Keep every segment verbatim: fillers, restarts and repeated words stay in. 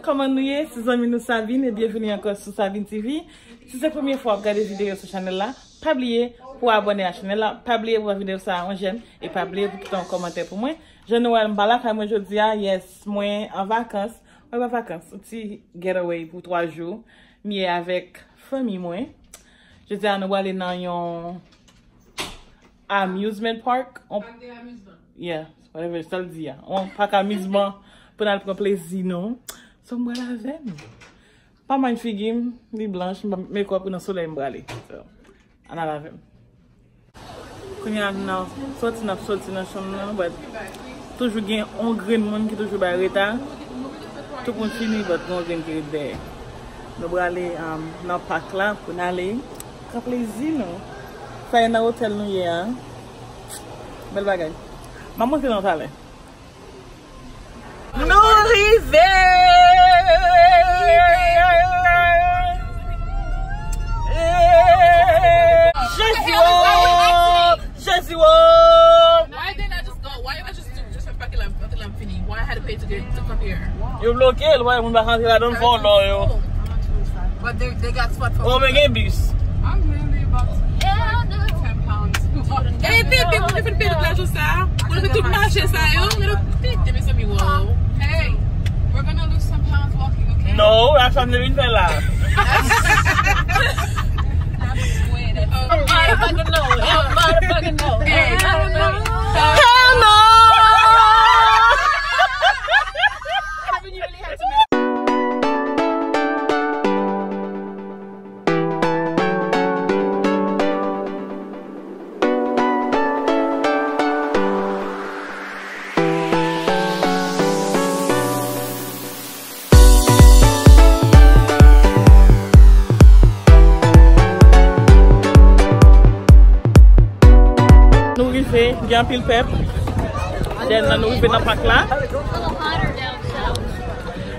Kòman nou ye? Se zanmi nou Sabine e byenveni ankò sou Sabine T V. Si se premye fwa w ap gade videyo sou chanèl la, pa bliye pou abòne a chanèl la, pa bliye pou ba videyo sa a yon jèm e pa bliye pou kite yon kòmantè pou mwen. Jan nou wè m pa lakay mwen jodi a, yes, mwen an vakans. Mwen pa vakans, yon ti getaway pou twa jou. M ye avèk fanmi mwen. Jodi a nou prale nan yon amusement park. On... Park de amizman. Yeah, whatever sa l di a. On park amizman pou n al pran plezi nou. So m prale avè nou. Pa mind figi m, li blanch, m pa make up nan solèy m prale. So, ann al avè m. Kounye a n ap soti, n ap soti nan chanm nan, but toujou gen on grenn moun ki toujou bay reta. Tout moun fini, but gen on grenn ki ret dèyè. Nou prale, um, nan pak la pou n ale pran plezi nou. Sa e nan otèl nou ye a. Bèl bagay. M ap montre nou talè. Nou rive! Jezi wo! Jezi wo! Why didn't I just go? Why didn't I just do just a parking lot until I'm fini? Why I had to pay to get to come here? Yo bloke l, wè, moun pa ka antre ladan l fò lò yo. But they, they got spot for... Oh, men gen bis. I'm really about to lose, like, ten pounds. Hey, baby, mwen fin peye tout lajan sa. Mwen fè tout mache sa yo. Mwen te mezanmi, wow. Hey, we're gonna lose some pounds walking, okay? No, that's what I'm doing for la. That's way, that's... Oh, motherfucking no. Hell motherfucking no. Hell no. Hell no. Haven't you really had to make... Nou rive, gen anpil pèp. Dèyè n nan, nou rive nan pak la.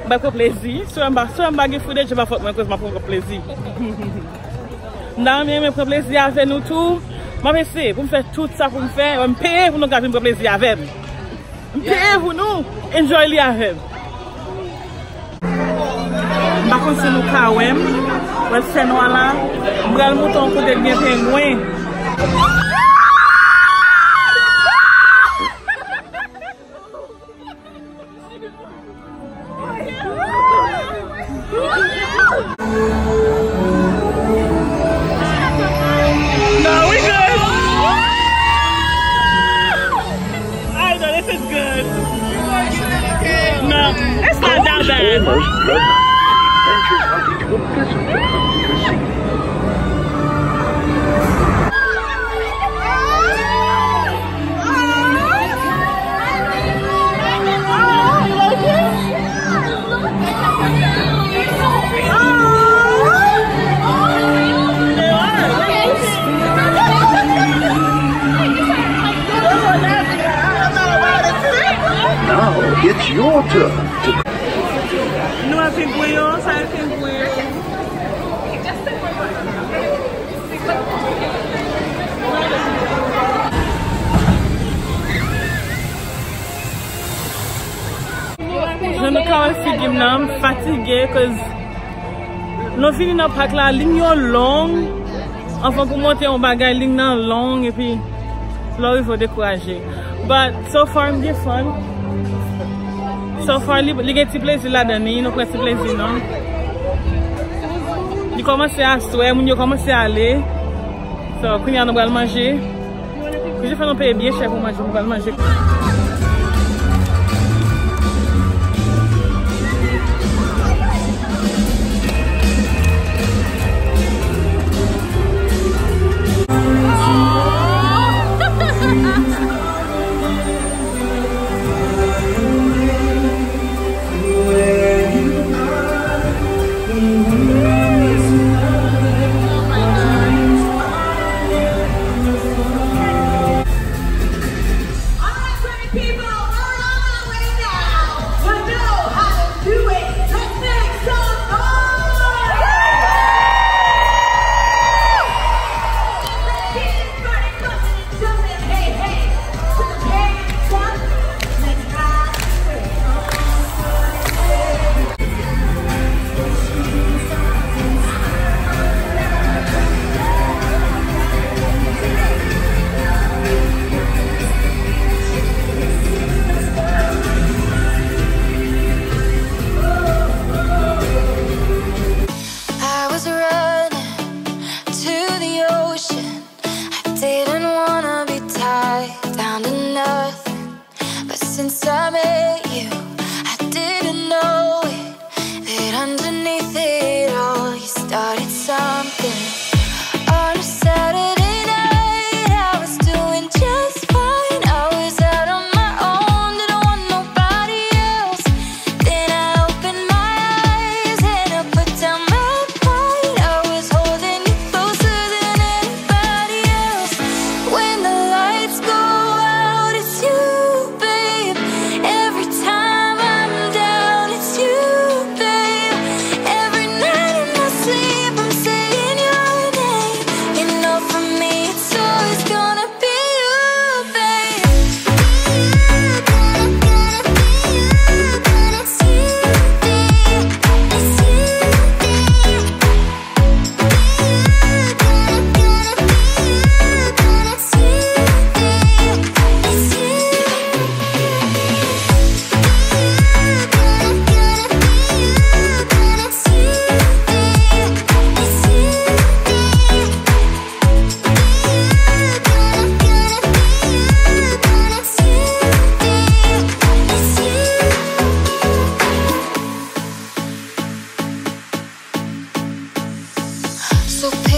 M bay pran plezi. Si w wè m pa, si w wè m pa gen foude, je pa fòt mwen, koz m ap pran plezi. M ta renmen, renmen pran plezi avè nou tou. M ap eseye pou m fè tout sa pou m fè. M peye pou nou ka vin pran plezi avè m. M peye pou nou enjoy li avè m. M pa konn si nou ka wè m. Wè fènwa la. M pral moute yon kote k gen pengwen. No, we good. I know this is good. No, it's not that bad. Now it's your turn to... Nou a pengwen yo, sa e pengwen. Jan nou ka wè figi m nan, m fatige, koz nou vini nan pak la, liy yo long. Anvan pou monte yon bagay, liy nan long, epi lè w rive, w dekouraje. But so far, m gen fun. So far, li, li gen ti plezi ladan li, nou pran ti plezi nou. Li kòmanse aswè, moun yo kòmanse ale. So, kounye a nou pral manje. Kounye a fè nou peye byen chè pou manje, nou pral manje. All right, pretty people, we're on our way now to know how to do it. Let's make some noise! Let's get it started, ladies and gentlemen. Hey, hey, to the page, let's ride. Hey, hey.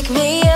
Meyè